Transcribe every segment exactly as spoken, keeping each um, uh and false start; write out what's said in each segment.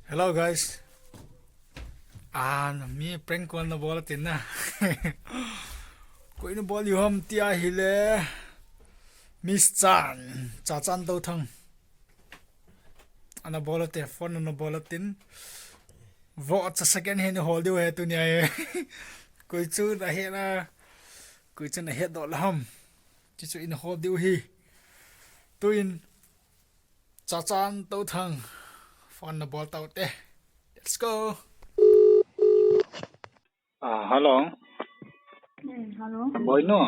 Hello guys. Ah, mi prank call na bol tin na. Koi na bol u ham ti ahile. Miss Chan, Cha Chan Touthang. Ana bol te, phone ana bol tin. Voucher second hand hol diu ahi tunia. Koi chu nahet na. Koi chu nahet doh lou ham. Chuchu in hol diu ahi. Tuin Cha Chan Touthang phone na bol tau te. Let's go. Ah, hello. Hmm, hello. Boi nu.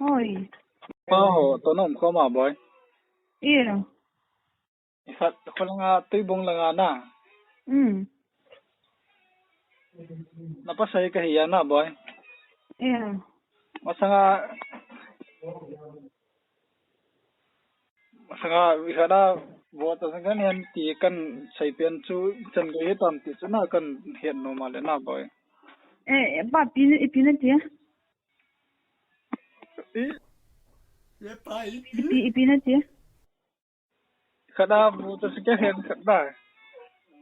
Hoi. Pa ho, to nom ko ma boi. Iya. Isat ko langa Tuibong langa na. Hmm. Na pasai ka hiya na boi. Iya. Masanga Sanga, ihada, voucher second hand ti kan seipen chu chan gei hitam ti chu na kan het nom a le na boi. Eh, eh, pa, ipi na, ipi na ti a? I, ye pa, ipi. Ipi, ipi na ti a? Ihada, voucher second hand khat da.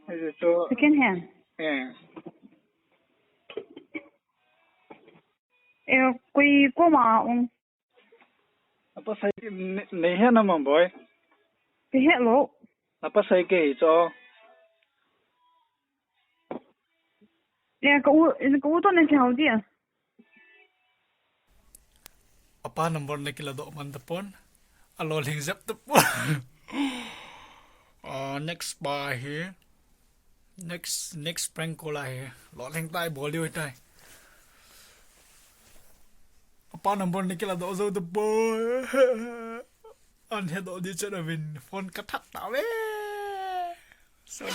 Hichu. Second hand? Eh. Eh, koi koma um. Apa sai nei, nei he na ma boi? Ka he lou. Apa sai ke hi cho? Ya, ka u, ka u to na kihou dia. Apa number na kila doh man tapon. Alo lhing jep tapon. Ah, next pa hi. Next, next prank call ahi. Lo lhing tai bol diu tai. Apa number ni kila doh jou tapon. An he doh di chat avin. Phone ka that ta ve. Sorry.